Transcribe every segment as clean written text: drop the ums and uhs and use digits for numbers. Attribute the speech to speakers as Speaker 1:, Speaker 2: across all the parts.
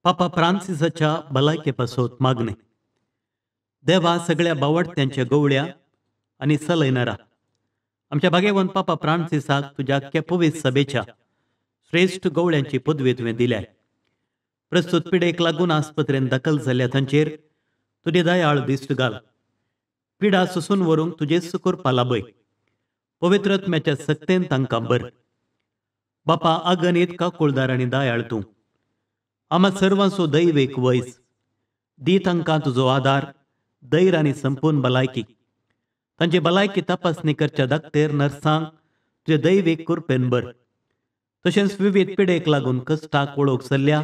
Speaker 1: पापा फ्रांसिसाच्या भलायके पासत मागणे. देवा सगळ्या बावडत्यांच्या गवळ्या आनी सलयनारा आमच्या भाग्यवंत पापा फ्रांसिसाक तुज्या पवित्र सभेच्या श्रेश्ठ गवळ्यांची पदवी तुवें दिल्या. प्रस्तुत पिडेक लागून आस्पत्रेन दाखल जाल्ल्या तांचेर तुजी दयाळ दिश्ट घाल. पिडा सोसून व्हरूंक तुजेच कृपा लाभय. पवित्र आत्म्याच्या सक्तेन तांकां बर. बापा अगणीत काकुळदार आनी दयाळ तूं आमा सर्वांचो दैवेक वयस दी. तांकां तुजो आदार, धैर्य आनी संपूर्ण भलायकी. तांची भलायकी तपासणी करच्या दाक्तेर नर्सांक तुजे दैवीक कृपेन बर. तशेंच विविध पिडेक लागून कश्टाक वळोवंक सल्ल्या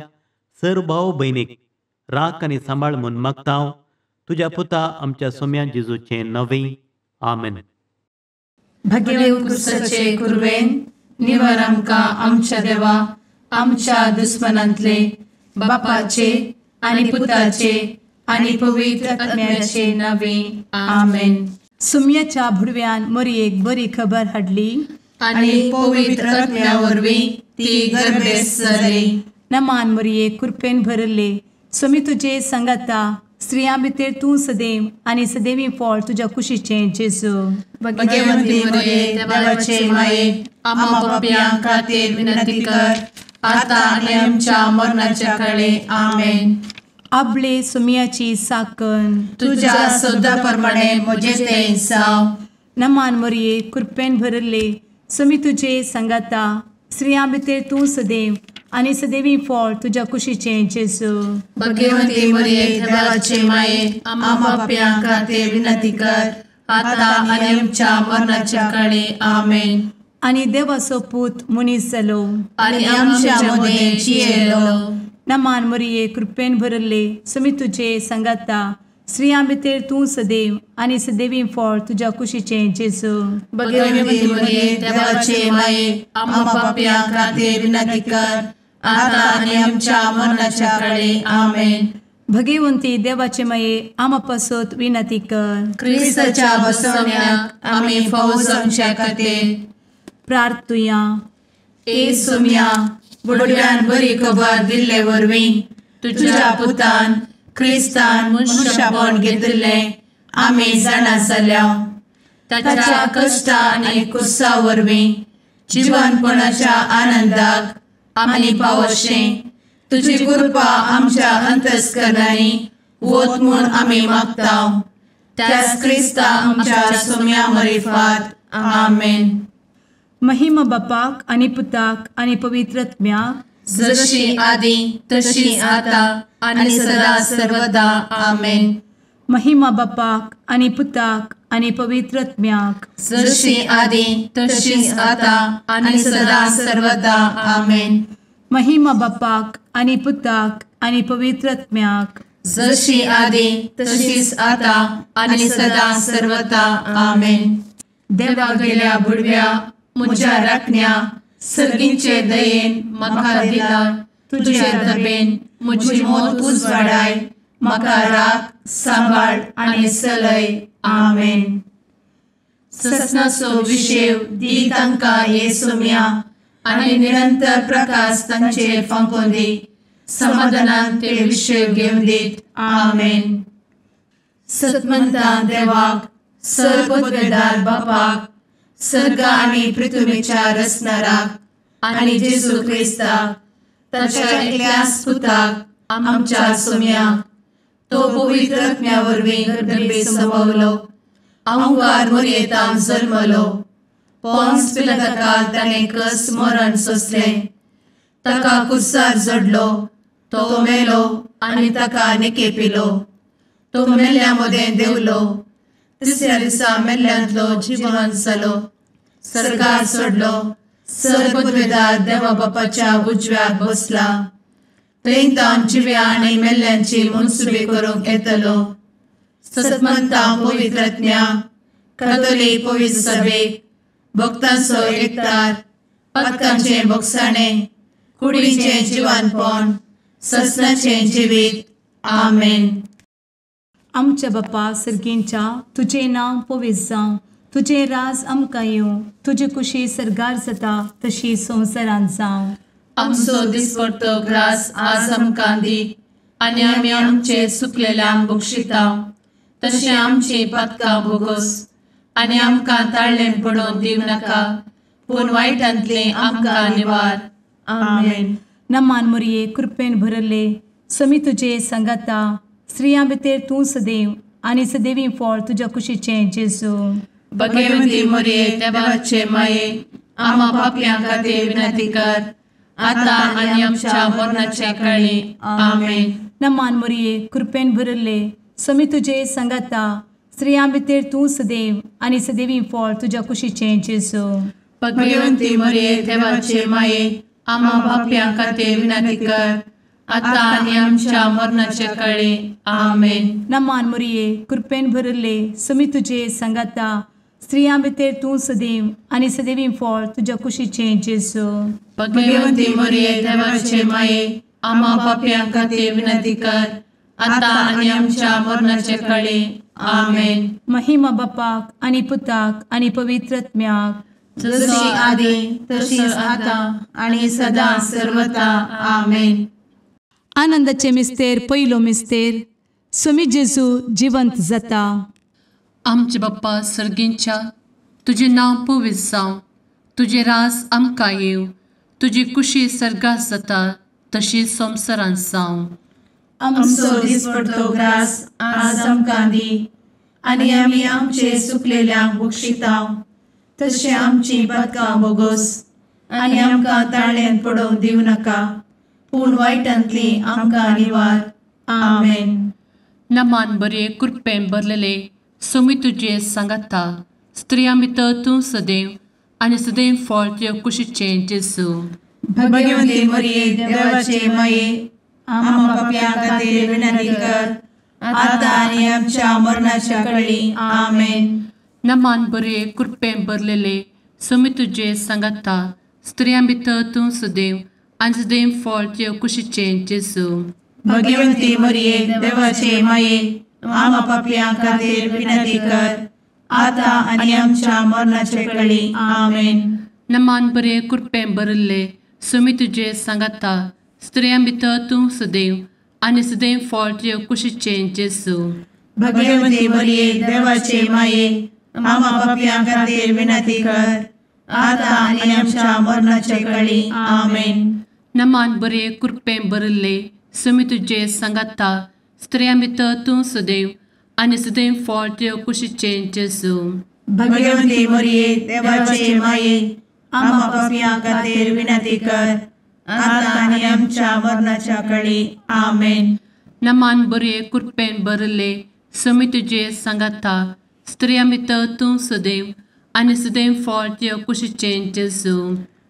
Speaker 1: सर भाव भयणीक राख आनी सांबाळ म्हूण मागता हांव तुज्या पुता आमच्या सोम्या जेजूचें नवें. आमेन.
Speaker 2: भगेवंत क्रिस्ताचे कुर्बेन निवर आमकां आमच्या देवा आमच्या दुस्मनांतले बापाचे आनी पुताचे आनी पवित्र आत्म्याचे नावे. आमेन.
Speaker 3: सुम्याच्या भुडव्यान मोरयेक बरी खबर हाडली
Speaker 2: आनी पवित्र आत्म्या वरवीं ती गर्भेस्त जाली.
Speaker 3: नमान मोरये, कृपेन भरले, स्वामी तुजे सांगाता, स्त्रियां भितर तूं सदैव आनी सदैवी फळ तुज्या कुशीचें जेजू.
Speaker 2: भगवंती मोरये, देवाचे माये, आम्हा पापयां खातीर विनंती कर आता आनी आमच्या मरणाच्या काळे. आमेन.
Speaker 3: आपले सुमियाची साकन
Speaker 2: तुज्या सदा प्रमाणे म्हजें तें जावं.
Speaker 3: नमान मोरये, कृपेन भरले, स्वामी तुजे सांगाता, स्त्रियां भितर तूं सदैव आनी सदैवी फळ तुज्या कुशीचें जेजू.
Speaker 2: भगवंती मोरये, देवाचे माये, आम्हा पापयां खातीर विनंती कर आता आनी आमच्या मरणाच्या काळे. आमेन.
Speaker 3: आनी देवाचो पूत मनीस जालो
Speaker 2: आनी आमच्या मदें जियेलो.
Speaker 3: नमान मोरये, कृपेन भरले, स्वामी तुजे सांगाता, स्त्रियां भितर तूं सदैव आनी सदैवी फळ तुज्या कुशीचें जेजू.
Speaker 2: भगवंती मोरये, देवाचे माये, आम्हा पापयां खातीर विनंती कर आता आनी आमच्या मरणाच्या काळे. आमेन.
Speaker 3: भगवंती देवाचे माये, आम्हा पासत विनंती कर.
Speaker 2: क्रिस्ताच्या बसवण्याक आमी फावो जावच्या खातीर
Speaker 3: प्रार्थुया.
Speaker 2: ए सोम्या, बुडव्यान बरी खबर दिल्ले वरवीं तुज्या पुतान क्रिस्तान मनशापण घेतिल्लें आमी जाणा जाल्या. ताच्या कश्टा आनी कुसा वरवीं जिवनपणाच्या आनंदाक आमी पावशें तुजी कृपा आमच्या अंतस्करणांनी वत म्हूण आमी मागता. त्याच क्रिस्ता आमच्या सोम्या मरिफात. आमेन.
Speaker 3: महिमा बापाक आनी पुताक आनी पवित्र आत्म्याक,
Speaker 2: जशी आदी तशी आता आनी सदा सर्वदा. आमेन.
Speaker 3: महिमा बापाक आनी पुताक आनी पवित्र आत्म्याक,
Speaker 2: जशी आदी तशी आता आनी सदा सर्वदा. आमेन.
Speaker 3: महिमा बापाक आनी पुताक आनी पवित्र आत्म्याक,
Speaker 2: जशी आदी तशीच आता आनी सदा सर्वदा. आमेन. देवा गेल्या बुडव्या म्हज्या राखण्या सर्गींचे दयेन म्हाका दिला तुजे दबेन म्हजी मोत उजवाडाय, म्हाका राख सांबाळ आनी सलय. आमेन. ससनाचो विशेव दी तांकां हे सोम्या आनी निरंतर प्रकाश तांचेर फांकोवन दी, समाधानान ते विशेव घेवन दीत. आमेन. सतमंता देवाक, सर पदवेदार बापाक, सर्ग आनी पृथ्वीच्या रचणाराक आनी जेजू क्रिस्ताक ताच्या एकल्याच पुताक आमच्या सोम्याक, तो पवित्र आत्म्या वरवीं गर्भे संभवलो, अहंकार मोरयेतान जल्मलो, पोन्स पिलाताकाल ताणें कस मरण सोंसलें, ताका कुर्सार जडलो, तो मेलो आनी ताका निकेपिलो, तो मेल्ल्या मदें देंवलो, तिसऱ्या दिसा मेल्ल्यांतलो जिवन जालो, सर्गार सोडलो, सर पदवेदार देवा बापाच्या उजव्याक बसला, थंय तावन जिव्या आनी मेल्ल्यांची मनसुबी करूंक येतलो. सतमंता पवित्र आत्म्या, कातोलीक पवित्र सभेक, भक्तांचो एकतार, पातकांचें भोगसाणें, कुडीचें जिवानपण, ससनाचें जिवीत. आमेन.
Speaker 3: आमच्या बापा सर्गींच्या, तुजें नांव पवित्र जावं, तुजें राज आमकां येवं, तुजी कुशी सर्गार जाता तशी संवसारांत जावं.
Speaker 2: आमचो दिसपडतो ग्रास आज आमकां दी आनी आमी आमचे सुकलेल्यांक बक्षिता तशें आमची पातकां भोगोस आनी आमकां ताळ्ळें पडोवन दिवं नाका पूण वायटांतलें आमकां निवार. आमेन.
Speaker 3: नमान मोरये कृपेन भरले समी तुजे सांगाता स्त्रियां भितर तूं सदैव आनी सदैवी फळ तुज्या कुशीचें जेजू.
Speaker 2: भगवती मोरये देवाचे माये आमा पापयां खातीर विनंती कर आतां आनी आमच्या मरणाच्या काळी. आमेन.
Speaker 3: नमान मोरये कृपेन भरले समी तुजे सांगाता स्त्रियां भितर तूं सदैव आनी सदैवी फळ तुज्या कुशीचें जेजू.
Speaker 2: भगवती मोरये देवाचे माये आमा पापयां खातीर विनंती कर आतां आनी आमच्या मरणाच्या काळी. आमेन.
Speaker 3: नमान मोरये कृपेन भरले समी तुजे सांगाता स्त्रियां भितर तूं सदैव आनी सदैवी फळ तुज्या कुशीचें जेजू.
Speaker 2: भगवती मोरये देवाचे माये आमा पापयां खातीर विनंती कर आतां आनी आमच्या मरणाच्या काळी. आमेन.
Speaker 3: महिमा बापाक आनी पुताक आनी पवित्र आत्म्याक
Speaker 2: जशी आदी तशीच आतां आनी सदां सर्वता. आमेन.
Speaker 3: आनंदाचे मिस्तेर पयलो मिस्तेर स्वामी जेजू जिवंत जाता.
Speaker 4: आमचे बाप्पा सर्गींच्या तुजें नांव पवित्र जावं, तुजें रास आमकां येवं, तुजी कुशी सर्गात जाता तशी संवसारांत जावं.
Speaker 2: आमचो दिसपडतो ग्रास आज आमकां दी आनी आमी आमचे सुकलेल्यांक बक्षिता तशें आमची पातकां भोगोस आनी आमकां ताळ्ळेंत पडोवंक दिवं नाका पूण वायटांतली आमकां निवार. आमेन.
Speaker 4: नमान बरे कृपेन भरलेले स्वामी तुजे सांगाता स्त्रियां भितर तूं सदैव आनी सदैव फळ तुज्या कुशीचें जेजू.
Speaker 2: भगवती मोरये देवाचे माये आमा पापयां खातीर विनंती कर आतां आनी आमच्या मरणाच्या काळी. आमेन.
Speaker 4: नमान बरे कृपेन भरलेले स्वामी तुजे सांगाता स्त्रियां भितर तूं सदैव आनी सदैव फळ तुज्या कुशीचें जेजू.
Speaker 2: भगवती मोरये देवाचे माये आमा पापयां खातीर विनंती कर आतां आनी आमच्या मरणाच्या काळी. आमेन.
Speaker 4: नमान बरे कृपेन भरलेले स्वामी तुजे सांगाता स्त्रियां भितर तूं सदैव आनी सदैव फळ तुज्या कुशीचें जेजू.
Speaker 2: भगवती मोरये देवाचे माये आमा पापयां खातीर विनंती कर आतां आनी आमच्या मरणाच्या काळी. आमेन.
Speaker 4: नमान बरे कृपेन भरलेले स्वामी तुजे सांगाता स्त्रियां भितर तूं सदैव आनी सदैव फळ तुज्या कुशीचें जेजू.
Speaker 2: भगवती मोरये देवाचे माये आमा पापयां खातीर विनंती कर आतां आनी आमच्या मरणाच्या काळी. आमेन.
Speaker 4: नमान बरे कृपेन भरलेले स्वामी तुजे सांगाता स्त्रियां भितर तूं सदैव आनी सदैव फळ तुज्या कुशीचें जेजू.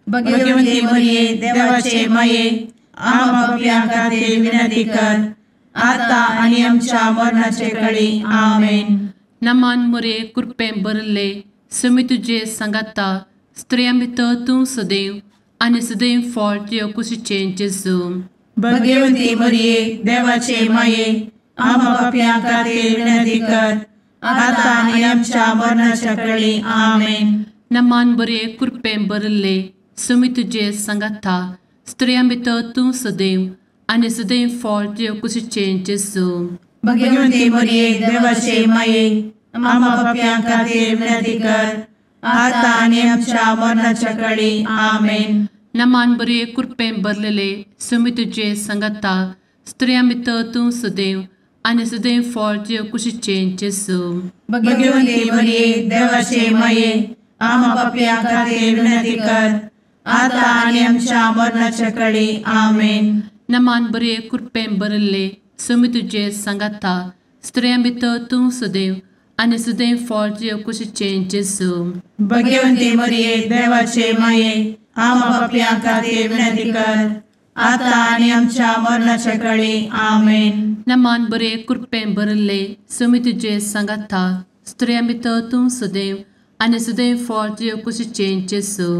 Speaker 2: भगवती मोरये देवाचे माये आमा पापयां खातीर विनंती कर आतां आनी आमच्या मरणाच्या काळी. आमेन.
Speaker 4: नमान मोरये कृपेन भरलेले स्वामी तुजे सांगाता स्त्रियां भितर तूं सदैव आनी सदैव फळ तुज्या कुशीचें जेजू.
Speaker 2: भगवती मोरये देवाचे माये आमा पापयां खातीर विनंती कर आतां आनी आमच्या मरणाच्या काळी. आमेन.
Speaker 4: नमान बरे कृपेन भरलेले स्वामी तुजे सांगाता स्त्रियां भितर तूं सदैव आनी सदैव फळ तुज्या कुशीचें जेजू.
Speaker 2: भगवती मोरये देवाचे माये आमा पापयां खातीर विनंती कर आतां आनी आमच्या मरणाच्या काळी. आमेन.
Speaker 4: नमान बरे कृपेन भरलेले स्वामी तुजे सांगाता स्त्रियां भितर तूं सदैव आनी सदैव फळ तुज्या कुशीचें जेजू.
Speaker 2: भगवती मोरये देवाचे माये आमा पापयां खातीर विनंती कर आतां आनी आमच्या मरणाच्या काळी. आमेन.
Speaker 4: नमान बरे कृपेन भरलेले स्वामी तुजे सांगाता स्त्रियां भितर तूं सदैव आनी सदैव फळ तुज्या कुशीचें जेजू.
Speaker 2: भगवती मोरये देवाचे माये आमा पापयां खातीर विनंती कर आतां आनी आमच्या मरणाच्या काळी. आमेन.
Speaker 4: नमान बरे कृपेन भरलेले स्वामी तुजे सांगाता स्त्रियां भितर तूं सदैव आनी सदैव फळ तुज्या कुशीचें जेजू.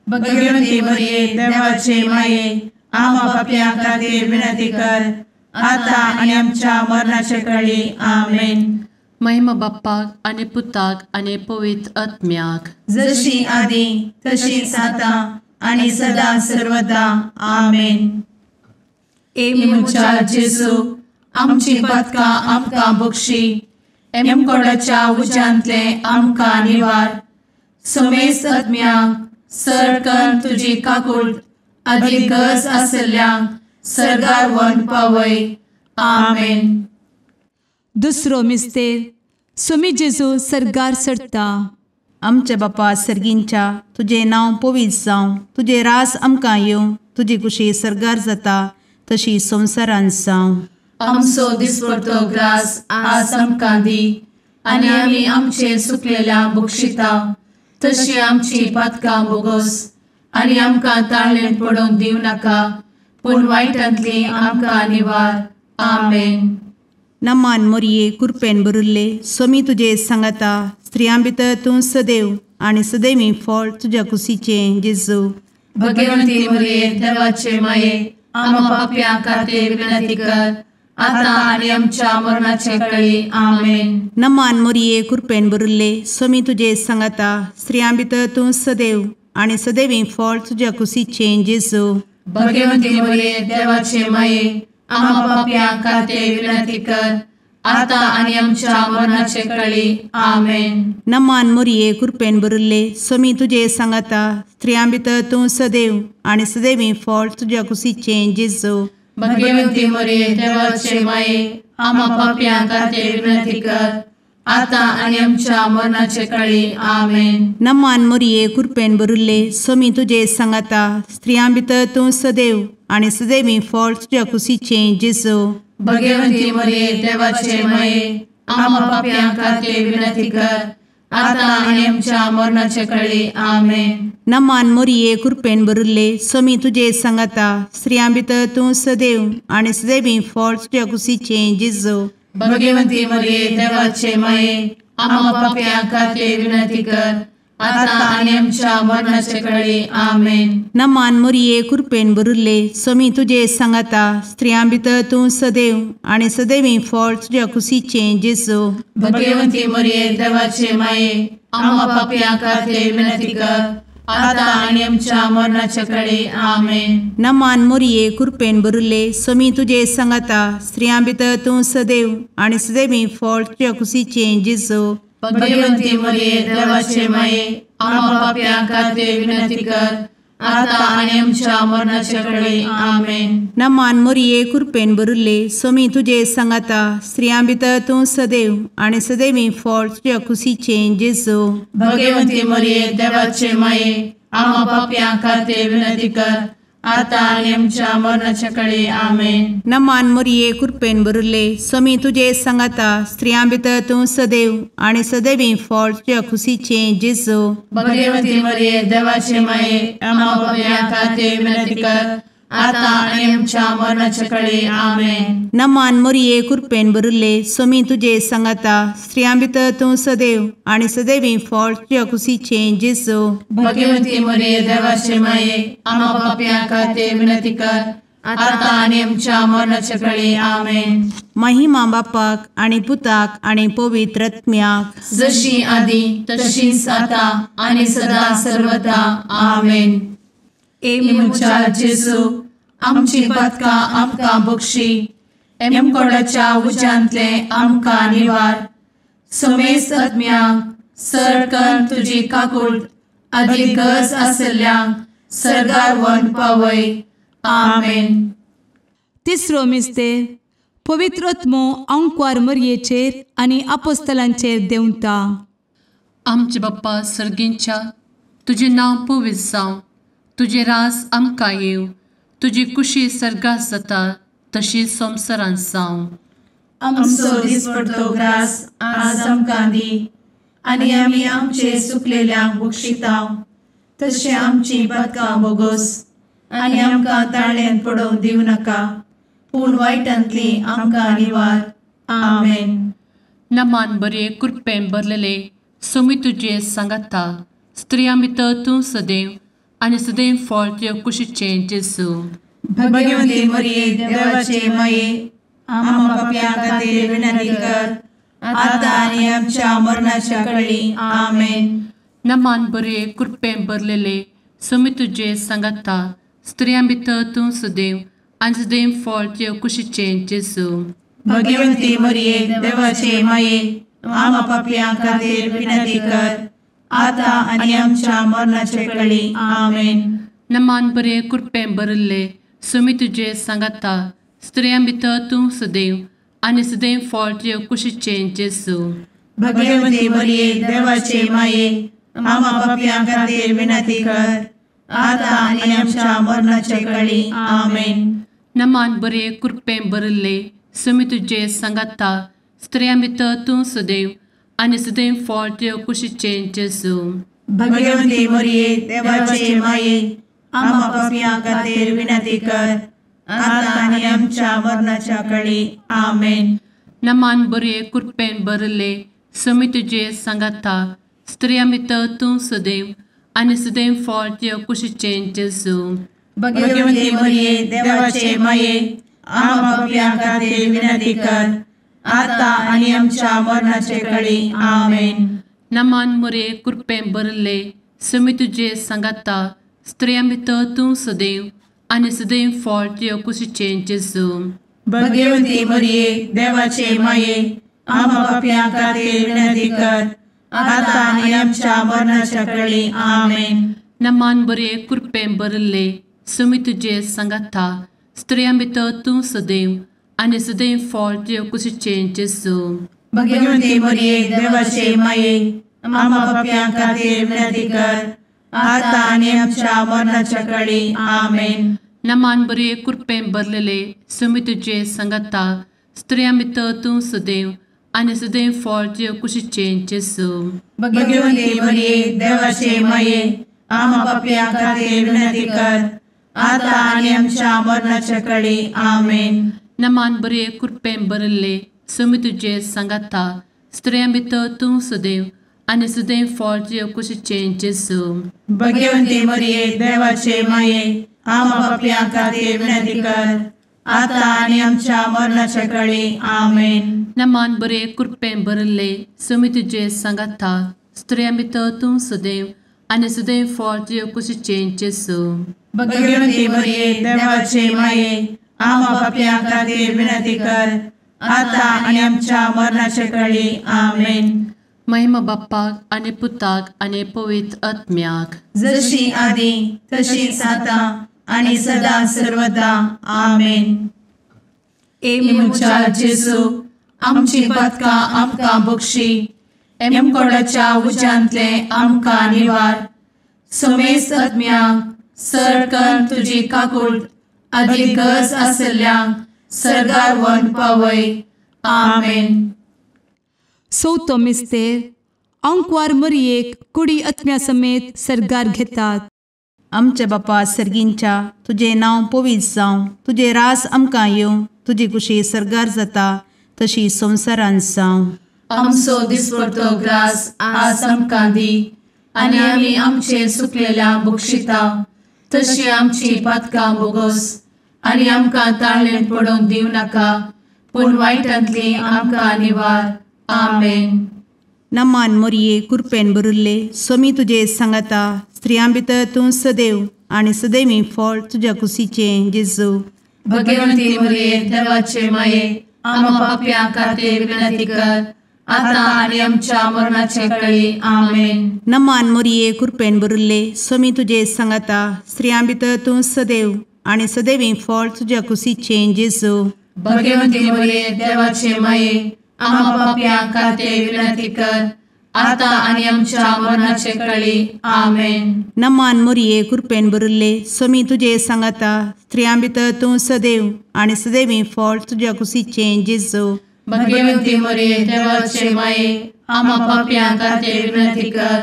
Speaker 2: भगवती मोरये देवाचे माये आमा पापयां खातीर विनंती कर आतां आनी आमच्या मरणाच्या काळी. आमेन.
Speaker 4: महिमा बाप्पाक आनी पुताक आनी पवित्र आत्म्याक
Speaker 2: जशी आदी तशीच आतां आनी सदा सर्वदा. आमेन. ए म्हज्या जेजू, आमची पातकां आमकां बक्षी, एमकोडाच्या उज्यांतले आमकां निवार. समेस्त आत्म्यांक सरकन तुजी काकूट आदी गरज आशिल्ल्यांक सर्गार व्हरून पावय. आमेन.
Speaker 3: दुसरो मिस्तेर सुमी जेजू सर्गार सरता.
Speaker 5: आमच्या बापा सर्गींच्या, तुजें नांव पवित्र जावं, तुजें रास आमकां येवं, तुजी कुशी सर्गार जाता तशी संवसारांत जावं.
Speaker 2: आमचो दिसपडतो ग्रास आज आमकां दी आनी आमी आमचे सुकलेल्या बक्षिता तशी आमची पातकां बोगोस आनी आमकां ताळेन पडोवंक दिवं नाका, पूण वायटांतली आमकां निवार. आमेन.
Speaker 5: नमान मोरये, कुरपेन भरिल्ले, सोमी तुजे सांगाता, स्त्रियां भितर तूं सदैव आनी सदैवी फळ तुज्या कुशीचें जेजू.
Speaker 2: भगवंती मोरये, देवाचे माये, आमा पापयां खातीर विनंती कर, आतां आनी आमच्या मरणाचे कळी. आमेन.
Speaker 5: नमान मोरये, कुरपेन भरिल्ले, सोमी तुजे सांगाता, स्त्रियां भितर तूं सदैव आनी सदैवी फळ तुज्या कुशीचें जेजू.
Speaker 2: भगवंती मोरये, देवाचे माये, आमा पापयां खातीर विनंती कर, आतां आनी आमच्या मरणाचे कळी. आमेन.
Speaker 5: नमान मोरये, कुरपेन भरिल्ले, सोमी तुजे सांगाता, स्त्रियां भितर तूं सदैव आनी सदैवी फळ तुज्या कुशीचें जेजू.
Speaker 2: भगवंती मोरये, देवाचे माये, आमा पापयां खातीर विनंती कर, आतां आनी आमच्या मरणाचे कळी. आमेन.
Speaker 5: नमान मोरये, कुरपेन भरिल्ले, सोमी तुजे सांगाता, स्त्रियां भितर तूं सदैव आनी सदैवी फळ तुज्या कुशीचें जेजू.
Speaker 2: भगवंती मोरये, देवाचे माये, आमा पापयां खातीर विनंती कर, आतां आनी आमच्या मरणाचे कळी. आमेन.
Speaker 5: नमान मोरये, कुरपेन भरिल्ले, सोमी तुजे सांगाता, स्त्रियां भितर तूं सदैव आनी सदैवी फळ तुज्या कुशीचें जेजू.
Speaker 2: भगवंती मोरये, देवाचे माये, आमा पापयां खातीर विनंती कर, आतां आनी आमच्या मरणाचे कळी. आमेन.
Speaker 5: नमान मोरये, कुरपेन भरिल्ले, सोमी तुजे सांगाता, स्त्रियां भितर तूं सदैव आनी सदैवी फळ तुज्या कुशीचें जेजू.
Speaker 2: भगवंती मोरये, देवाचे माये, आमा पापयां खातीर विनंती कर, आतां आनी आमच्या मरणाचे कळी. आमेन.
Speaker 5: नमान मोरये, कुरपेन भरिल्ले, सोमी तुजे सांगाता, स्त्रियां भितर तूं सदैव आनी सदैवी फळ तुज्या कुशीचें जेजू.
Speaker 2: भगवंती मोरये, देवाचे माये, आमा पापयां खातीर विनंती कर, आतां आनी आमच्या मरणाचे कळी. आमेन.
Speaker 5: नमान मोरये, कुरपेन भरिल्ले, सोमी तुजे सांगाता, स्त्रियां भितर तूं सदैव आनी सदैवी फळ तुज्या कुशीचें जेजू.
Speaker 2: भगवंती मोरये, देवाचे माये, आमा पापयां खातीर विनंती कर, आतां आनी आमच्या मरणाचे कळी. आमेन.
Speaker 5: नमान मोरये, कुरपेन भरिल्ले, सोमी तुजे सांगाता, स्त्रियां भितर तूं सदैव आनी सदैवी फळ तुज्या कुशीचें जेजू.
Speaker 2: भगवंती मोरये, देवाचे माये, आमा पापयां खातीर विनंती कर, आतां आनी आमच्या मरणाचे कळी. आमेन.
Speaker 5: नमान मोरये, कुरपेन भरिल्ले, सोमी तुजे सांगाता, स्त्रियां भितर तूं सदैव आनी सदैवी फळ तुज्या कुशीचें जेजू.
Speaker 2: भगवंती मोरये, देवाचे माये, आमा पापयां खातीर विनंती कर, आतां आनी आमच्या मरणाचे कळी. आमेन.
Speaker 5: महिमा बापाक आनी पुताक आनी पवित्र आत्म्याक,
Speaker 2: जशी आदी तशीच आतां आनी सदा सर्वदा. आमेन. ए म्हज्या जेजू, आमची पातकां आमकां बक्षी, एमकोडाच्या उज्यांतले आमकां निवार. समेस्त आत्म्यांक सरकन तुजी काकूट आदी गरज आशिल्ल्यांक सर्गार व्हरून पावय. आमेन.
Speaker 3: तिसरो मिस्तेर पवित्र आत्मो आंकवार मरयेचेर आनी आपोस्तलांचेर देंवता.
Speaker 4: आमचे बाप्पा सर्गींच्या, तुजें नांव पवित्र जावं, तुजें रास आमकां येवं, तुजी कुशी सर्गात जाता तशी संवसारांत जावं.
Speaker 2: आमचो दिसपडतो ग्रास आज आमकां दी आनी आमी आमचे सुकलेल्यांक बक्षिता तशें आमची पातकां बोगोस आनी आमकां ताळ्यान पडोवंक दिवं नाका, पूण वायटांतली आमकां निवार. आमेन.
Speaker 4: नमान बरे कृपेन भरलेले, सोमी तुजे सांगाता, स्त्रियां भितर तूं सदैव आनी सदैव फळ तुज्या कुशीचें जेजू.
Speaker 2: भगवंती मरिये, देवाचे माये, आमा पापयां खातीर विनंती कर, आतां आनी आमच्या मरणाच्या कळी. आमेन.
Speaker 4: नमान बरे कृपेन भरलेले, सोमी तुजे सांगाता, स्त्रियां भितर तूं सुदैव आनी सुदैव फळ तुजे कुशीचें जेजू।
Speaker 2: भगवंती मरिये देवाचे माये, आमा पापयां खातीर विनंती कर, आतां आनी आमच्या मरणाचे वेळी। आमेन।
Speaker 4: नमान बरे कृपेन भरिल्ले, सोमी तुजे सांगाता, स्त्रियां भितर तूं सुदैव आनी सुदैव फळ तुजे कुशीचें जेजू।
Speaker 2: भगवंती मरिये देवाचे माये, आमा पापयां खातीर विनंती कर, आतां आनी आमच्या मरणाचे वेळी। आमेन।
Speaker 4: नमान बरे कृपेन भरिल्ले, सोमी तुजे सांगाता, स्त्रियां भितर तूं सुदैव आनी सुदैव फळ तुजे कुशीचें जेजू।
Speaker 2: भगवंती मरिये देवाचे माये, आमा पापयां खातीर विनंती कर, आतां आनी आमच्या मरणाच्या वेळी। आमेन।
Speaker 4: नमान बरे कृपेन भरिल्ले, सोमी तुजे सांगाता, स्त्रियां भितर तूं सुदैव आनी सुदैव फळ तुजे कुशीचें जेजू।
Speaker 2: भगवंती मरिये देवाचे माये, आमा पापयां खातीर विनंती कर, आतां आनी आमच्या मरणाचे वेळी। आमेन।
Speaker 4: नमान मरिये कृपेन भरिल्ले, सोमी तुजे सांगाता, स्त्रियां भितर तूं सुदैव आनी सुदैव फळ तुजे कुशीचें जेजू।
Speaker 2: भगवंती मरिये देवाचे माये, आमा पापयां खातीर विनंती कर, आतां आनी आमच्या मरणाच्या वेळी। आमेन।
Speaker 4: नमान बरे कृपेन भरिल्ले, सोमी तुजे सांगाता, स्त्रियां भितर तूं सुदैव आनी सुदैव फळ तुजे कुशीचें जेजू।
Speaker 2: भगवंती मरिये देवाचे माये, आमा पापयां खातीर विनंती कर, आतां आनी आमच्या मरणाच्या वेळी। आमेन।
Speaker 4: नमान बरे कृपेन भरिल्ले, सोमी तुजे सांगाता, स्त्रियां भितर तूं सुदैव आनी सुदैव फळ तुजे कुशीचें जेजू।
Speaker 2: भगवंती मरिये देवाचे माये, आमा पापयां खातीर विनंती कर, आतां आनी आमच्या मरणाच्या वेळी। आमेन।
Speaker 4: नमान बरे कृपेन भरिल्ले, सोमी तुजे सांगाता, स्त्रियां भितर तूं सुदैव आनी सुदैव फळ तुजे कुशीचें जेजू।
Speaker 2: भगवंती मरिये देवाचे माये, आमा पापयां खातीर विनंती कर, आतां आनी आमच्या मरणाच्या वेळी। आमेन।
Speaker 4: नमान बरे कृपेन भरिल्ले, सोमी तुजे सांगाता, स्त्रियां भितर तूं सुदैव आनी सुदैव फळ तुजे कुशीचें जेजू।
Speaker 2: भगवंती मरिये देवाचे माये, आमा पापयां खातीर विनंती कर, आतां आनी आमच्या मरणाच्या वेळी। आमेन।
Speaker 4: महिमा बाप्पाक आनी पुताक आनी पवित्र आत्म्याक,
Speaker 2: जशी आदी तशीच आतां आनी सदा सर्वदा। आमेन।
Speaker 3: ए
Speaker 2: म्हज्या जेजू, आमची पातकां आमकां बक्षी, एमकोडाच्या उज्यांतले आमकां निवार, समेस्त आत्म्यांक सरकन तुजी काकूट आदी गरज आसल्ल्यांक सर्गार व्हरून पावय। आमेन।
Speaker 3: चवथो मिस्तेर, आंकवार मरियेक कुडी आत्म्या समेत सर्गार घेतात।
Speaker 5: आमच्या बापा सर्गींच्या, तुजें नांव पवित्र जावं, तुजें रास आमकां येवं, तुजी कुशी सर्गार जाता तशी संवसारांत जावं।
Speaker 2: आमचो दिसपडतो ग्रास आज आमकां दी, आनी आमी आमचे सुकलेल्या बक्षिता तशी आमची पातकां बोगोस, आनी आमकां ताळेन पडोवंक दिवं नाका, पूण वायटांतली आमकां निवार। आमेन।
Speaker 5: नमान मोरये कृपेन भरिल्ले, सोमी तुजे सांगाता, स्त्रियां भितर तूं सदैव आनी सदैवी फळ तुज्या कुशीचें जेजू।
Speaker 2: भगवंती मरिये देवाचे माये, आमा पापयां खातीर विनंती कर, आतां आनी आमच्या मरणाचे वेळी। आमेन।
Speaker 5: नमान मोरये कृपेन भरिल्ले, सोमी तुजे सांगाता, स्त्रियां भितर तूं सदैव आनी सदैवी फळ तुज्या कुशीचें जेजू।
Speaker 2: भगवंती मरिये देवाचे माये, आमा पापयां खातीर विनंती कर, आतां आनी आमच्या मरणाचे वेळी। आमेन।
Speaker 5: नमान मोरये कृपेन भरिल्ले, सोमी तुजे सांगाता, स्त्रियां भितर तूं सदैव आनी सदैवी फळ तुज्या कुशीचें जेजू।
Speaker 2: भगवंती मरिये देवाचे माये, आमा पापयां खातीर विनंती कर,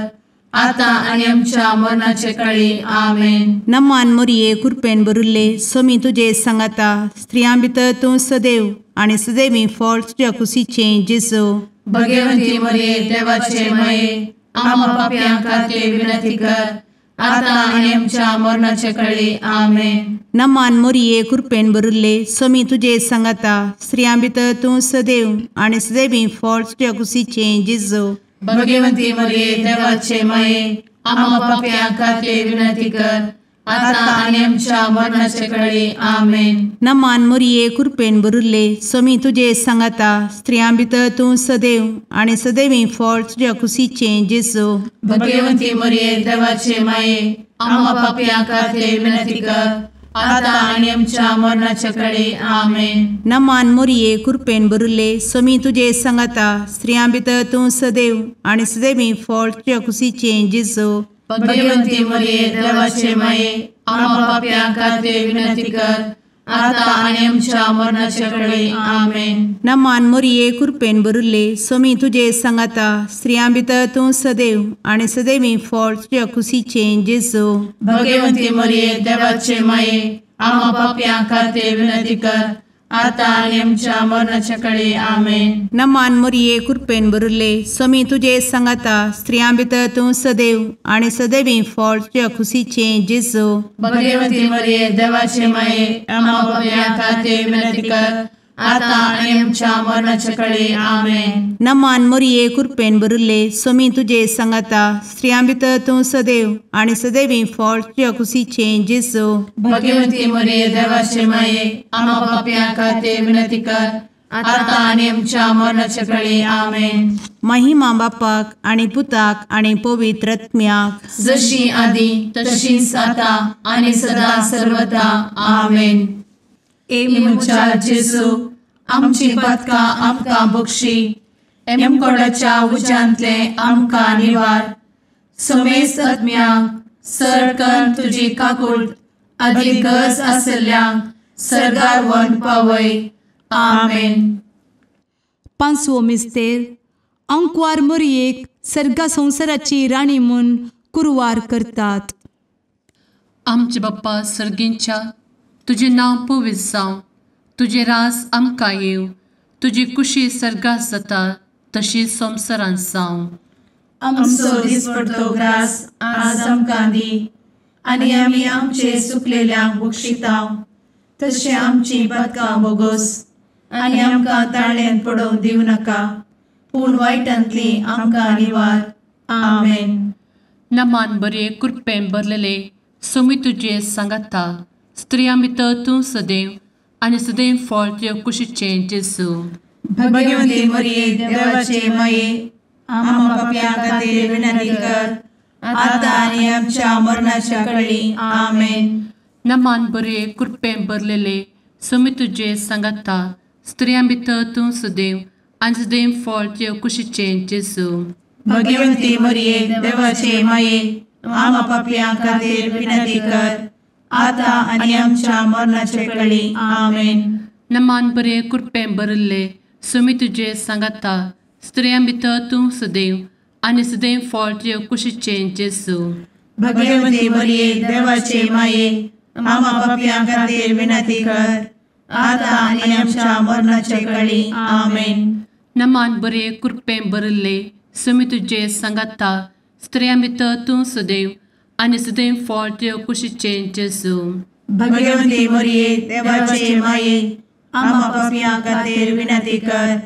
Speaker 2: आतां आनी आमच्या मरणाचे वेळी। आमेन।
Speaker 5: नमान मोरये कृपेन भरिल्ले, सोमी तुजे सांगाता, स्त्रियां भितर तूं सदैव आनी सदैवी फळ तुज्या कुशीचें जेजू।
Speaker 2: भगवंती मरिये देवाचे माये, आमा पापयां खातीर विनंती कर, आतां आनी आमच्या मरणाचे वेळी। आमेन।
Speaker 5: नमान मोरये कृपेन भरिल्ले, सोमी तुजे सांगाता, स्त्रियां भितर तूं सदैव आनी सदैवी फळ तुज्या कुशीचें जेजू।
Speaker 2: भगवंती मरिये देवाचे माये, आम्हा पापयां खातीर विनंती कर आतां आनी आमच्या मरणाचे कळी. आमेन.
Speaker 5: नमान मोरये कृपेन भरिल्ले स्वामी तुजे सांगाता, स्त्रियां भितर तूं सदैव आनी सदैवी फळ तुज्या कुशीचें जेजू.
Speaker 2: भगवंती मोरये देवाचे माये आम्हा पापयां खातीर विनंती कर आतां आनी आमच्या मरणाचे कळी. आमेन.
Speaker 5: नमान मोरये कृपेन भरिल्ले स्वामी तुजे सांगाता, स्त्रियां भितर तूं सदैव आनी सदैवी फळ तुज्या कुशीचें जेजू.
Speaker 2: भगवंती मोरये देवाचे माये आम्हा पापयां खातीर विनंती कर आतां आनी आमच्या मरणाचे कळी. आमेन.
Speaker 5: नमान मोरये कृपेन भरिल्ले स्वामी तुजे सांगाता, स्त्रियां भितर तूं सदैव आनी सदैवी फळ तुज्या कुशीचें जेजू.
Speaker 2: भगवंती मोरये देवाचे माये आम्हा पापयां खातीर विनंती कर आतां आनी आमच्या मरणाचे कळी. आमेन.
Speaker 5: नमान मोरये कृपेन भरिल्ले स्वामी तुजे सांगाता, स्त्रियां भितर तूं सदैव आनी सदैवी फळ तुज्या कुशीचें जेजू.
Speaker 2: भगवंती मोरये देवाचे माये आम्हा पापयां खातीर विनंती कर आतां आनी आमच्या मरणाचे कळी. आमेन.
Speaker 5: नमान मोरये कृपेन भरिल्ले स्वामी तुजे सांगाता, स्त्रियां भितर तूं सदैव आनी सदैवी फळ तुज्या कुशीचें जेजू.
Speaker 2: भगवंती मोरये देवाचे माये आम्हा पापयां खातीर विनंती कर आतां आनी आमच्या मरणाचे कळी. आमेन.
Speaker 5: महिमा बापाक आनी पुताक आनी पवित्र आत्म्याक,
Speaker 2: जशी आदी तशीच आतां आनी सदा सर्वदा. आमेन. ए म्हज्या जेजू आमची पातकां आमकां बक्षी, एमकोडाच्या उज्यांतले आमकां निवार, समेस्त आत्म्यांक सरकन तुजी काकूट आदी गरज आशिल्ल्यांक सर्गार व्हरून पावय. आमेन.
Speaker 3: पांचवो मिस्तेर अंकवार मोरयेक सर्गा संवसाराची राणी म्हूण कुरवार करतात.
Speaker 4: आमचे बाप्पा सर्गींच्या, तुजें नांव पवित्र जावं, तुजें रास आमकां येवं, तुजी कुशी सर्गात जाता तशी संवसारांत जावं.
Speaker 2: आमचो दिसपडतो ग्रास आज आमकां दी आनी आमी आमचे चुकलेल्यांक बक्षिता तशें आमची पातकां बोगोस आनी आमकां ताळ्यांत पडोवंक दिवं नाका, पूण वायटांतली आमकां निवार. आमेन.
Speaker 4: नमान बरे कृपेन भरलेले स्वामी तुजे सांगाता, स्त्रियां भितर तूं सदैव आनी सदैव फळ तुज्या कुशीचें जेजू.
Speaker 2: भगवंती मोरये देवाचे माये आम्हा पापयां खातीर विनंती कर आतां आनी आमच्या मरणाच्या कळी. आमेन.
Speaker 4: नमान बरे कृपेन भरलेले स्वामी तुजे सांगाता, स्त्रियां भितर तूं सदैव आनी सदैव फळ तुज्या कुशीचें जेजू.
Speaker 2: भगवंती मोरये देवाचे माये आम्हा पापयां खातीर विनंती कर आतां आनी आमच्या मरणाचे कळी. आमेन.
Speaker 4: नमान बरे कृपेन भरिल्ले स्वामी तुजे सांगाता, स्त्रियां भितर तूं सदैव आनी सदैव फळ तुज्या कुशीचें जेजू.
Speaker 2: भगवंती मोरये देवाचे माये आम्हा पापयां खातीर विनंती कर आतां आनी आमच्या मरणाचे कळी. आमेन.
Speaker 4: नमान बरे कृपेन भरिल्ले स्वामी तुजे सांगाता, स्त्रियां भितर तूं सदैव आनी सदैव फळ तुज्या कुशीचें जेजू.
Speaker 2: भगवंती मोरये देवाचे माये आम्हा पापयां खातीर विनंती कर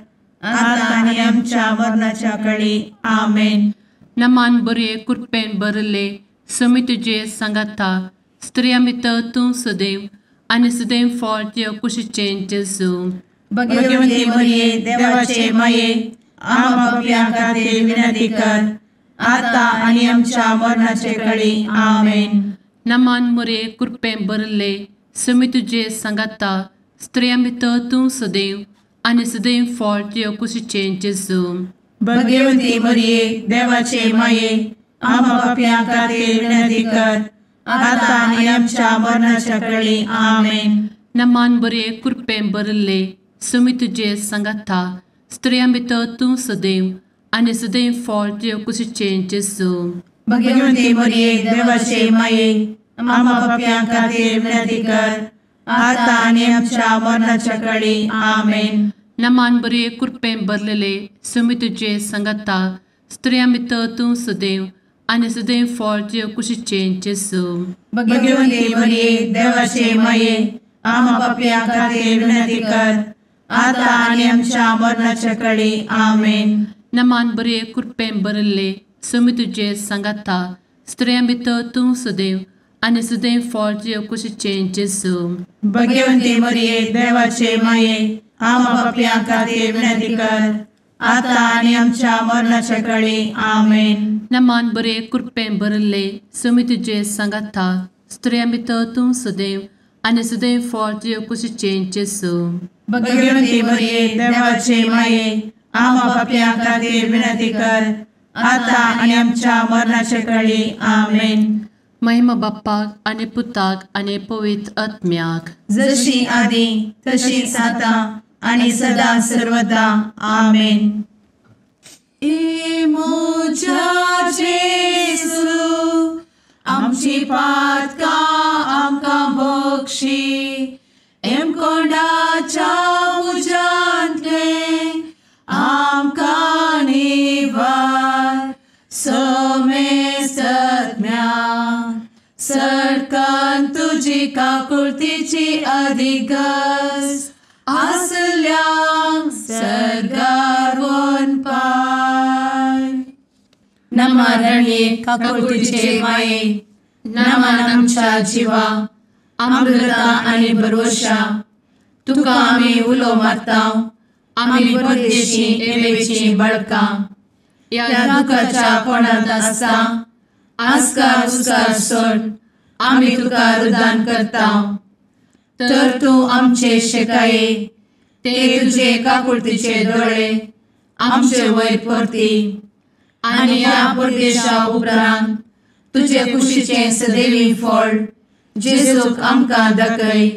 Speaker 2: आतां आनी आमच्या मरणाच्या कळी. आमेन.
Speaker 4: नमान बरे कृपेन भरिल्ले स्वामी तुजे सांगाता, स्त्रियां भितर तूं सदैव आनी सदैव फळ तुज्या कुशीचें जेजू.
Speaker 2: भगवंती मोरये देवाचे माये आम्हा पापयां खातीर विनंती कर आतां आनी आमच्या मरणाचे कळी. आमेन.
Speaker 4: नमान मोरये कृपेन भरिल्ले स्वामी तुजे सांगाता, स्त्रियां भितर तूं सदैव आनी सदैव फळ तुज्या कुशीचें जेजू.
Speaker 2: भगवंती मोरये देवाचे माये आम्हा पापयां खातीर विनंती कर आतां आनी आमच्या मरणाच्या कळी. आमेन.
Speaker 4: नमान बरे कृपेन भरिल्ले स्वामी तुजे सांगाता, स्त्रियां भितर तूं सदैव आनी सदैव फळ तुज्या कुशीचें जेजू.
Speaker 2: भगवंती मोरये देवाचे माये आम्हा पापयां खातीर विनंती कर आतां आनी आमच्या मरणाच्या कळी. आमेन.
Speaker 4: नमान बरे कृपेन भरलेले स्वामी तुजे सांगाता, स्त्रियां भितर तूं सदैव आनी सदैव फळ तुज्या कुशीचें जेजू.
Speaker 2: भगवंती मोरये देवाचे माये आम्हा पापयां खातीर विनंती कर आतां आनी आमच्या मरणाच्या कळी. आमेन.
Speaker 4: नमान बरे कृपेन भरिल्ले स्वामी तुजे सांगाता, स्त्रियां भितर तूं सदैव आनी सदैव फळ तुजे कुशीचें जेजू।
Speaker 2: भगवंती मरिये देवाचे माये आमा पापयां खातीर विनंती कर आता आनी आमच्या मरणाच्या काळी। आमेन।
Speaker 4: नमान बरे कृपेन भरिल्ले स्वामी तुजे सांगाता स्त्रियां भितर तूं सदैव आनी सदैव फळ तुजे कुशीचें जेजू।
Speaker 2: भगवंती मरिये देवाचे माये आमा पापयां खातीर विनंती कर आता आनी आमच्या मरणाच्या काळी। आमेन।
Speaker 4: महिमा बाप्पाक आनी पुताक आनी पवित्र आत्म्याक,
Speaker 2: जशी आदी तशीच आता आनी सदा सर्वदा। आमेन। ए म्हज्या जेजू आमची पातकां आमकां बक्षी, एमकोंडाच्या उज्यांतले आमकां निवार, समेस्तज्ञा सरकान तुजी काकुळतीची अधिगस आसल्यांक सर्गार वनपाय। नमरणे काकुळतीचे माये, नमन आमच्या जिवा अमृता आनी भरवशा, तुका आमी उलो मारता, आमी परदेशी एवेची बळकां, ह्या दुखाच्या कोणांत आसता आस्कार उस्कार सोड आमी तुका रुदान करता, तर तूं आमचे शेकाये ते तुजे काकुळतीचे दोळे आमचे वयर परती आनी ह्या परदेशा उपरांत तुजे कुशीचें सदैवी फळ जेजूक आमकां दाखय।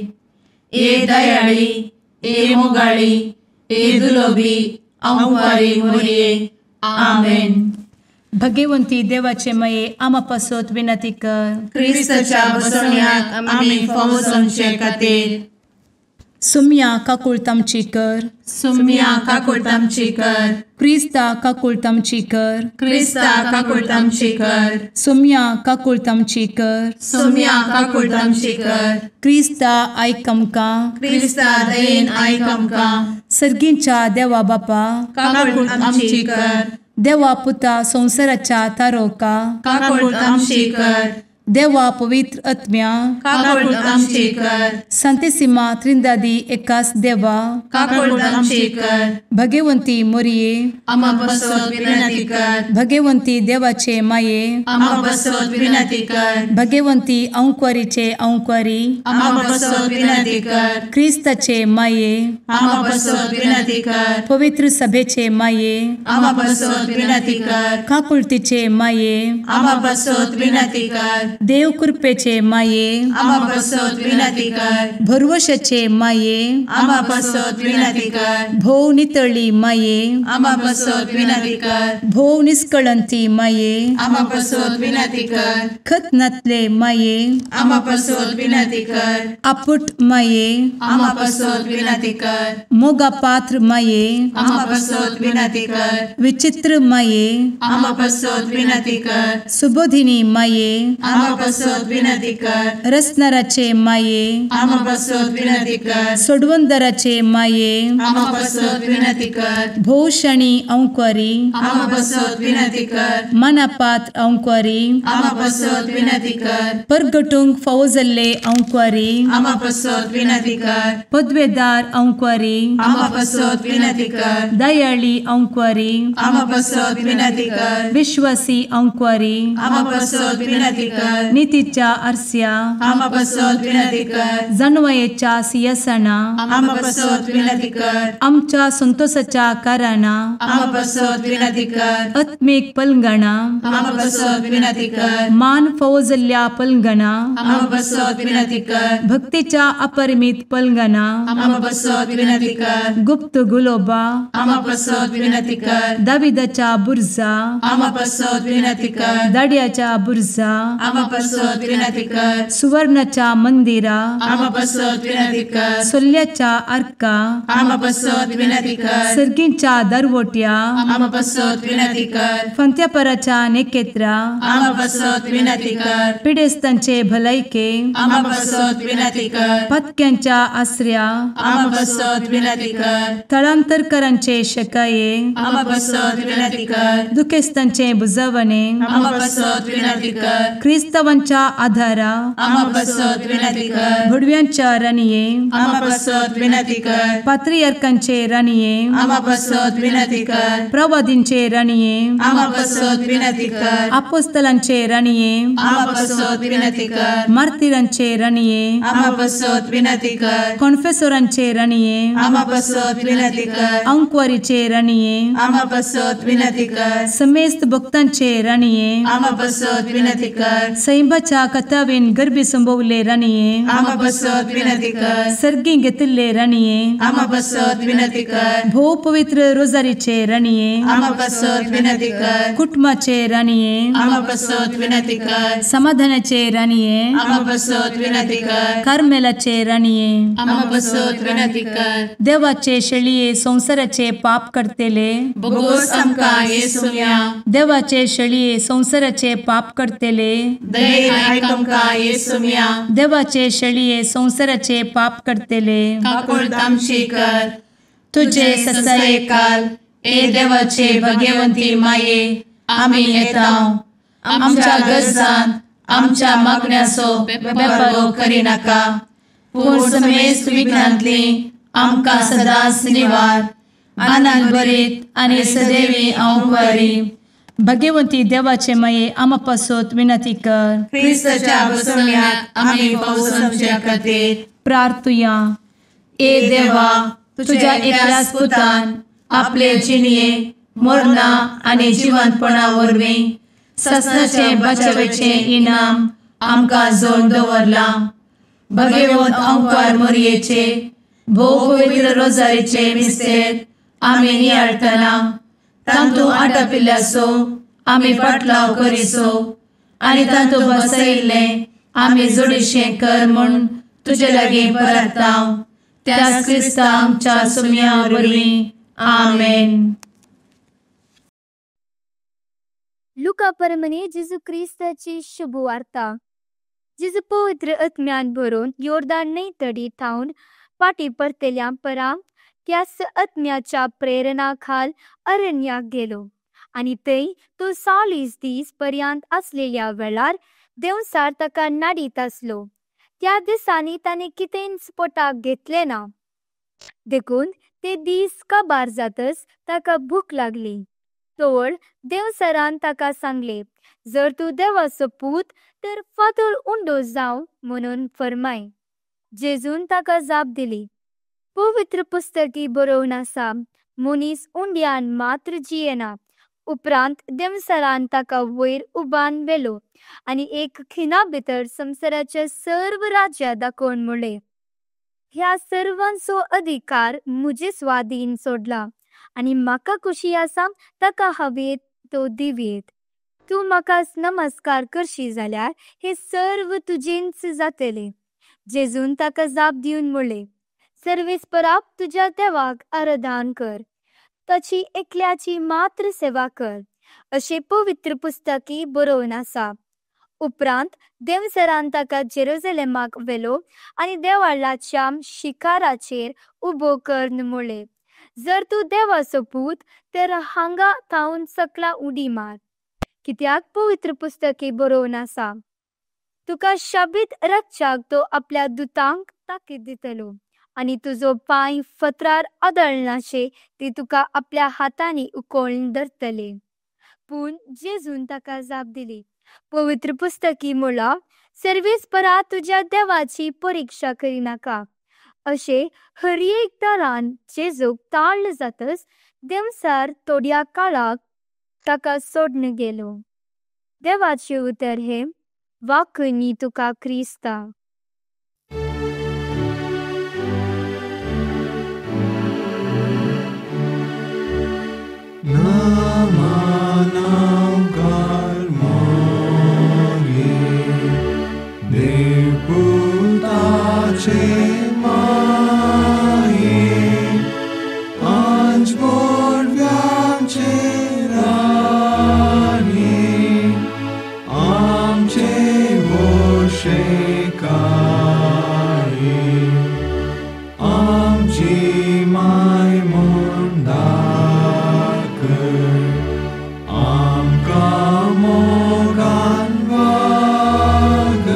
Speaker 2: ए दयाळी, ए मोगाळी, ए दुलोबी अंवारी मोरये। आमेन।
Speaker 3: भगवंती देवाचे मये आमा पासत विनंती कर।
Speaker 2: क्रिस्ताच्या बसवण्याक आमी फावो जावचे खातीर
Speaker 3: सुम्या काकुळट आमची कर।
Speaker 2: सुम्या काकुळट आमची कर।
Speaker 3: क्रिस्ता काकुळट आमची कर।
Speaker 2: क्रिस्ता काकुळट आमची कर।
Speaker 3: सुम्या काकुळट आमची कर।
Speaker 2: सुम्या काकुळट आमची कर।
Speaker 3: क्रिस्ता आयक आमकां।
Speaker 2: क्रिस्ता दयेन आयक आमकां।
Speaker 3: सर्गींच्या देवा बापा
Speaker 2: काकुळट आमची कर।
Speaker 3: देवा पुता संवसाराच्या तारोका
Speaker 2: काकुळट आमची कर।
Speaker 3: देवा पवित्र आत्म्या
Speaker 2: काकुळट आमची कर।
Speaker 3: संतेसिमा त्रिंदादी एकास देवा
Speaker 2: काकुळट आमची कर।
Speaker 3: भगवंती मोरये
Speaker 2: आमा पासत विनंती कर।
Speaker 3: भगवंती देवाचे माये
Speaker 2: आमा पासत विनंती कर।
Speaker 3: भगवंती अंकुरीचे अंकुरी
Speaker 2: आमा पासत विनंती कर।
Speaker 3: क्रिस्ताचे माये
Speaker 2: आमा पासत विनंती कर।
Speaker 3: पवित्र सभेचे माये
Speaker 2: आमा पासत विनंती कर।
Speaker 3: काकुळतीचे माये
Speaker 2: आमा पासत विनंती कर।
Speaker 3: देव कृपेचे माये
Speaker 2: आमा पासत विनंती कर।
Speaker 3: भरवशाचे माये
Speaker 2: आमा पासत विनंती कर।
Speaker 3: भोव नितळी माये
Speaker 2: आमा पासत विनंती कर।
Speaker 3: भोव निष्कळंती माये
Speaker 2: आमा पासत विनंती कर।
Speaker 3: खतनातले माये
Speaker 2: आमा पासत विनंती कर।
Speaker 3: आपुट माये
Speaker 2: आमा पासत विनंती कर।
Speaker 3: मोगा पात्र माये
Speaker 2: आमा पासत विनंती कर।
Speaker 3: विचित्र माये
Speaker 2: आमा पासत विनंती कर।
Speaker 3: सुबोधिनी माये
Speaker 2: आमा पासत विनंती कर।
Speaker 3: रसनाराचे माये
Speaker 2: आमा पासत विनंती कर।
Speaker 3: सोडवंदराचे माये
Speaker 2: आमा पासत विनंती कर।
Speaker 3: भोवशणी अंकुरी
Speaker 2: आमा पासत विनंती कर।
Speaker 3: मनापात्र अंकुरी
Speaker 2: आमा पासत विनंती कर।
Speaker 3: परगटूंक फावो जाल्ले अंकुरी
Speaker 2: आमा पासत विनंती कर।
Speaker 3: पदवेदार अंकुरी
Speaker 2: आमा पासत विनंती कर।
Speaker 3: दयाळी अंकुरी
Speaker 2: आमा पासत विनंती कर।
Speaker 3: विश्वासी अंकुरी
Speaker 2: आमा पासत विनंती कर।
Speaker 3: नितीच्या आरस्या
Speaker 2: आमा पासत विनंती कर।
Speaker 3: जानवयेच्या सिंहासना
Speaker 2: आमा पासत विनंती कर।
Speaker 3: आमच्या संतोषाच्या कारणा
Speaker 2: आमा पासत विनंती कर।
Speaker 3: आत्मीक पलंगणा
Speaker 2: आमा पासत विनंती कर।
Speaker 3: मान फावो जाल्ल्या पलंगणा
Speaker 2: आमा पासत विनंती कर।
Speaker 3: भक्तीच्या अपरिमित पलंगणा
Speaker 2: आमा पासत विनंती कर।
Speaker 3: गुप्त गुलोबा
Speaker 2: आमा पासत विनंती कर।
Speaker 3: दाविदाच्या बुर्जा
Speaker 2: आमा पासत विनंती कर।
Speaker 3: दाड्याच्या बुर्जा आमा
Speaker 2: आमा पासत विनंती कर।
Speaker 3: सुवर्णाच्या मंदिरा
Speaker 2: आमा पासत विनंती कर।
Speaker 3: सोल्याच्या आर्का
Speaker 2: आमा पासत विनंती कर।
Speaker 3: सर्गींच्या दरवट्या
Speaker 2: आमा पासत विनंती कर।
Speaker 3: फंत्यापराच्या नेकेत्रा
Speaker 2: आमा पासत विनंती कर।
Speaker 3: पिडेस्तांचे भलायके
Speaker 2: आमा पासत विनंती कर।
Speaker 3: पत्क्यांच्या आसऱ्या
Speaker 2: आमा पासत विनंती कर।
Speaker 3: थळांतरकरांचे शकाये
Speaker 2: आमा पासत विनंती कर।
Speaker 3: दुखेस्तांचे बुजवणे
Speaker 2: आमा पासत विनंती कर।
Speaker 3: क्रिस्तावांच्या आधारा
Speaker 2: आमा पासत विनंती कर।
Speaker 3: भुडव्यांच्या राणये
Speaker 2: आमा पासत विनंती कर।
Speaker 3: पात्रियार्कांचे राणये
Speaker 2: आमा पासत विनंती कर।
Speaker 3: प्रवादींचे राणये
Speaker 2: आमा पासत विनंती कर।
Speaker 3: अपोस्तलांचे राणये
Speaker 2: आमा पासत विनंती कर।
Speaker 3: मार्तीरांचे राणये
Speaker 2: आमा पासत विनंती कर।
Speaker 3: कॉन्फेसोरांचे राणये
Speaker 2: आमा पासत विनंती कर।
Speaker 3: अंकवारीचे राणये
Speaker 2: आमा पासत विनंती कर।
Speaker 3: समेस्त भक्तांचे राणये
Speaker 2: आमा पासत विनंती कर।
Speaker 3: सैंबाच्या कथावेन गर्भी संभवले राणये
Speaker 2: आमा पासत विनंती कर।
Speaker 3: सर्गी घेतिल्ले राणये
Speaker 2: आमा पासत विनंती कर।
Speaker 3: भोव पवित्र रोजारीचे राणये
Speaker 2: आमा पासत विनंती कर।
Speaker 3: कुटुंबाचे राणये
Speaker 2: आमा पासत विनंती कर।
Speaker 3: समाधानाचे राणये
Speaker 2: आमा पासत विनंती कर।
Speaker 3: कार्मेलाचे राणये
Speaker 4: आमा पासत विनंती कर।
Speaker 3: देवाचे शेळये संसाराचे पाप करतेले
Speaker 2: बोगोस आमकां येसुम्या
Speaker 3: देवाचे शेळये संसाराचे पाप करतेले
Speaker 2: दयेन आयक आमकां येसुम्या
Speaker 3: देवाचे शेळये संसाराचे पाप करतेले
Speaker 2: काकूळत आमची कर।
Speaker 3: तुझे
Speaker 2: ससायेकाल ए देवाचे भगवंती माये आमी येता आमच्या गरजान आमच्या मागण्याचो बेपारो करिनाका पूण समेस्त विघ्नांतली आमकां सदांच निवार आनंद भरीत आनी सदैवी अंकुरी।
Speaker 3: भगवंती देवाचे माये आमा पासत विनंती कर।
Speaker 2: क्रिस्ताच्या बसवण्यात आमी पावसाच्या खातीर
Speaker 3: प्रार्थुया।
Speaker 2: ए देवा तुझ्या एकल्याच पुतान आपले जिणये मरणा आनी जिवंतपणा वरवीं ससनाचे बचावेचे इनाम आमकां जोडून दवरलां। भगवंत अंकार मोरयेचे भोव पवित्र रोजारीचे मिस्तेर आमी नियाळटना तांतू आटापिल्ल्याचो आमी पाटलाव करिसो आनी तांतू बसयिल्लें आमी जोडीशें कर म्हूण तुजे लागीं परताव त्याच क्रिस्ता आमच्या सुम्या वरवीं आमेन।
Speaker 6: लुका परमने जेजू क्रिस्ताची शुभवार्ता। जेजू पवित्र आत्म्यान भरून योर्दान न्हंय तडी थावन पाटी परतेल्या परां त्याच आत्म्याच्या प्रेरणा खाल अरण्याक गेलो आनी थंय तो 40 दीस पर्यंत आसलेल्या वेळार देवसार ताका नाडीत आसलो। त्या दिसांनी ताणें कितेंच पोटाक घेतलें ना, देखून ते दीस काबार जातच ताका भूक लागली। तोवळ देवसरान ताका सांगले, जर तूं देवाचो पूत तर फातोर उंडो जाव म्हणून फरमाय। जेजून ताका जाप दिली, पवित्र पुस्तकी बरोवन आसा, मनीस उंड्यान मात्र जियेना। उपरांत देवसरान ताका वयर उबान व्हेलो आनी एक खिणा भितर संवसाराचे सर्व राज्यां दाखोवन म्हणलें, ह्या सर्वांचो अधिकार म्हजे स्वाधीन सोडला आनी म्हाका खुशी आसा ताका हांवें तो दिवयेत। तूं म्हाका नमस्कार करशी जाल्यार हे सर्व तुजेंच जातलें। जेजून ताका जाप दिवन म्हणलें, सर्वेस्पराक तुज्या देवाक आराधन कर, ताची एकल्याची मात्र सेवा कर, अशें पवित्र पुस्तकी बरोवन आसा। उपरांत देवसरान ताका जेरुजलेमाक व्हेलो आनी देवाळाच्या शिखराचेर उबो करून म्हणलें, जर तूं देवाचो पूत तर हांगा थावन सकला उडी मार, कित्याक पवित्र पुस्तकी बरोवन आसा, तुका शाबीत राखच्याक तो आपल्या दुतांक ताकीद दितलो आनी तुजो पांय फत्रार आदळनाशे ती तुका आपल्या हातांनी उखलून धरतले। पूण जेजून ताका जाप दिली, पवित्र पुस्तकी म्हणलां, सर्वेस्परा तुज्या देवाची परिक्षा करिनाका। अशें हर एक तरान जेजूक ताळ्ळ जातच देवसार थोड्या काळाक ताका सोडून गेलो। देवाचें उतर हें, वाकनी तुका क्रिस्ता।
Speaker 7: Namanam Karmari आमकां मोगान वागय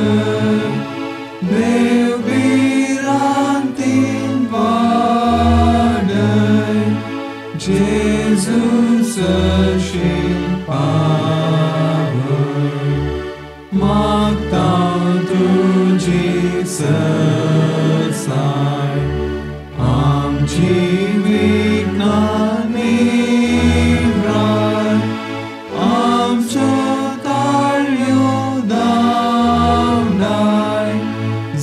Speaker 7: देव भिरांतीन वाडय जेजू सरशीं पावय मागता तुजी सरसाय आमची विघ्नां निवराय आमच्यो ताळयो धांवडाय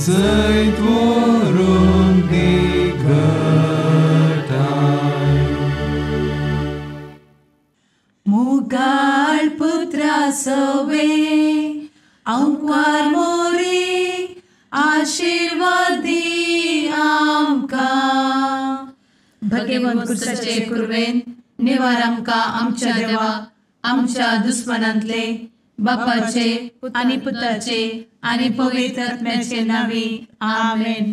Speaker 7: जैत व्हरूंक दी घटाय.
Speaker 2: मुगाळ पुत्रा सवे आंकवार मोरी आशीर्वाद दी आमकां.
Speaker 3: भगेवंत कुर्साचे कुरवेन निवार आमकां आमच्या देवा आमच्या दुस्मनांतले बापाचे आनी पुताचे आनी पवित्र आत्म्याचे नांवी आमेन.